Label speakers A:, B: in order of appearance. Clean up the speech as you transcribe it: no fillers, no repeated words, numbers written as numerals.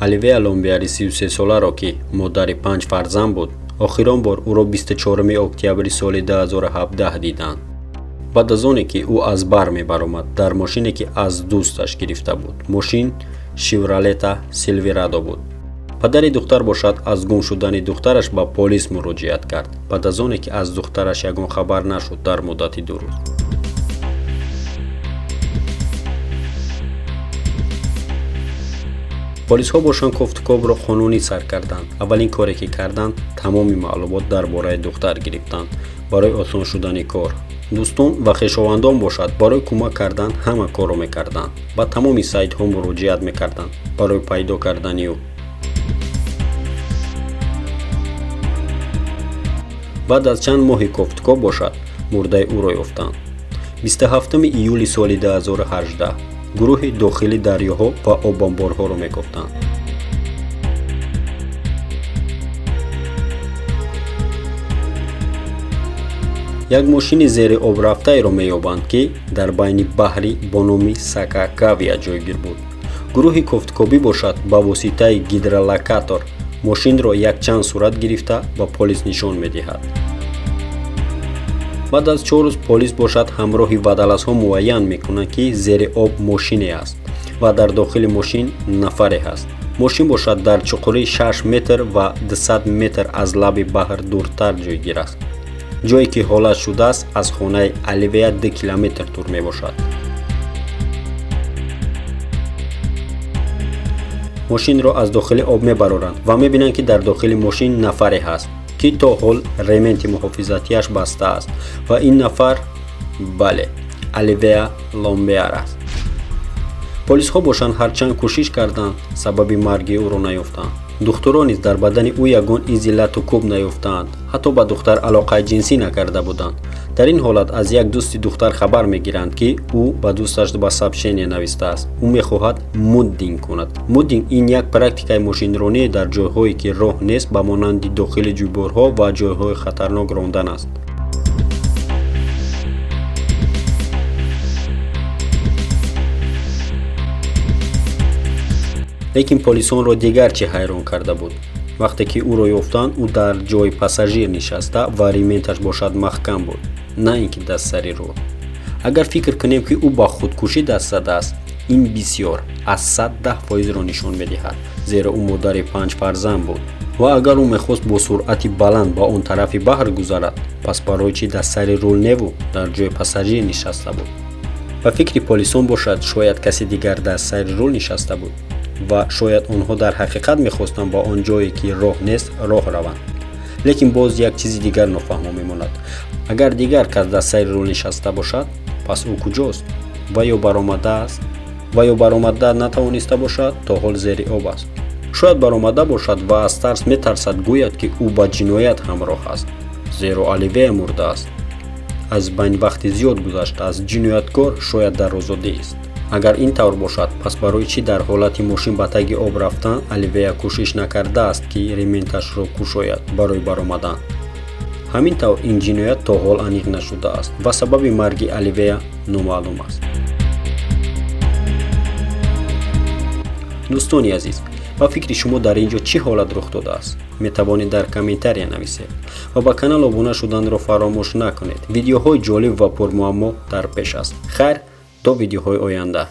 A: Оливия Ломбиари 33-соларо, ки модари панҷ фарзанд буд, охирон бор ӯро 24 октябри соли 2017 диданд. Баъд аз оне ки ӯ аз бар мебаромад дар мошине, ки аз дӯсташ гирифта буд. Мошин Шевролета Силверадо буд. Падари духтар бошад, аз гум шудани духтараш ба полис муроҷиат кард, баъд аз оне ки аз духтараш ягон хабар нашуд дар муддати 2 рӯз. Полисҳо бошанд, кофтукобро қонунӣ сар карданд. Аввалин коре, ки карданд, тамоми маълумот дар бораи духтар гирифтанд барои осон шудани кор. Дӯстон ва хешовандон бошад, барои кӯмак кардан ҳама корро мекарданд, ба тамоми сайтҳо муроҷиат мекарданд барои пайдо кардани ӯ. Баъд аз чанд моҳи кофтукоб бошад, мурдаи ӯро ёфтанд. 27 июли соли 2018 гурӯҳи дохили дарёҳо ва обанборҳоро мекофтанд. Як мошини зери об рафтаеро меёбанд, ки дар байни баҳри бо номи Сакакавия ҷойгир буд. Гурӯҳи кофтукобӣ бошад, ба воситаи гидролокатор мошинро якчанд сурат гирифта ба полис нишон медиҳад. Баъд аз 4 рӯз полис бошад, ҳамроҳи вадалазҳо муайян мекунанд, ки зери об мошине аст ва дар дохили мошин нафаре ҳаст. Мошин бошад, дар чуқурии 6 метр ва 200 метр аз лаби баҳр дуртар ҷойгир аст. Ҷое ки ҳолат шудааст, аз хонаи Оливия 2 километр дур мебошад. Мошинро аз дохили об мебароранд ва мебинанд, ки дар дохили мошин нафаре ҳаст, ки то ҳол ременти муҳофизатиаш баста аст, ва ин нафар, бале, Оливия Ломбеар аст. Полисҳо бошанд, ҳарчанд кӯшиш карданд, сабаби марги ӯро наёфтанд. Духтурон низ дар бадани ӯ ягон изи лату кӯб наёфтаанд, ҳатто ба духтар алоқаи ҷинсӣ накарда буданд. Дар ин ҳолат аз як дӯсти духтар хабар мегиранд, ки ӯ ба дӯсташ ба сообщение навистааст: ӯ мехоҳад муддинг кунад. Муддинг ин як практикаи мошинроние дар ҷойҳое, ки роҳ нест, ба монанди дохили ҷӯйборҳо ва ҷойҳои хатарнок рондан аст. Лекин полисонро дигар чӣ ҳайрон карда буд? Вақте ки ӯро ёфтанд, ӯ дар ҷои пассажир нишаста ва ременташ бошад маҳкам буд, на ин ки дар сари рул. Агар фикр кунем, ки ӯ ба худкушӣ даст задааст, ин бисёр аз 110%-ро нишон медиҳад, зеро ӯ модари панҷ фарзанд буд. Ва агар ӯ мехост бо суръати баланд ба он тарафи баҳр гузарад, пас барои чӣ дар сари рул неву дар ҷои пассажир нишаста буд? Ба фикри полисон бошад, шояд каси дигар дар сари рул нишаста буд ва шояд онҳо дар ҳақиқат мехостанд ба он ҷое, ки роҳ нест, роҳ раванд. Лекин боз як чизи дигар нофаҳмо мемонад. Агар дигар кас дар сари рул нишаста бошад, пас ӯ куҷост? Ва ё баромадааст, ва ё баромада натавониста бошад, то ҳол зери об аст. Шояд баромада бошад ва аз тарс метарсад гӯяд, ки ӯ ба ҷиноят ҳамроҳ аст, зеро Оливия мурдааст. Аз байн вақти зиёд гузаштааст, ҷинояткор шояд дар озодист. Агар ин тавр бошад, пас барои чӣ дар ҳолати мошин ба таги об рафтан Оливия кӯшиш накардааст, ки ременташро кушояд барои баромадан? Ҳамин тавр ин ҷиноят то ҳол аниқ нашудааст ва сабаби марги Оливия номаълум аст. Дӯстони азиз, ба фикри шумо дар ин ҷо чӣ ҳолат рух додааст? Метавонед дар комментария нависед ва ба канал обуна шуданро фаромӯш накунед. Видеоҳои ҷолиб ва пурмуаммо дар пеш аст. Хайр, то видеоҳои оянда.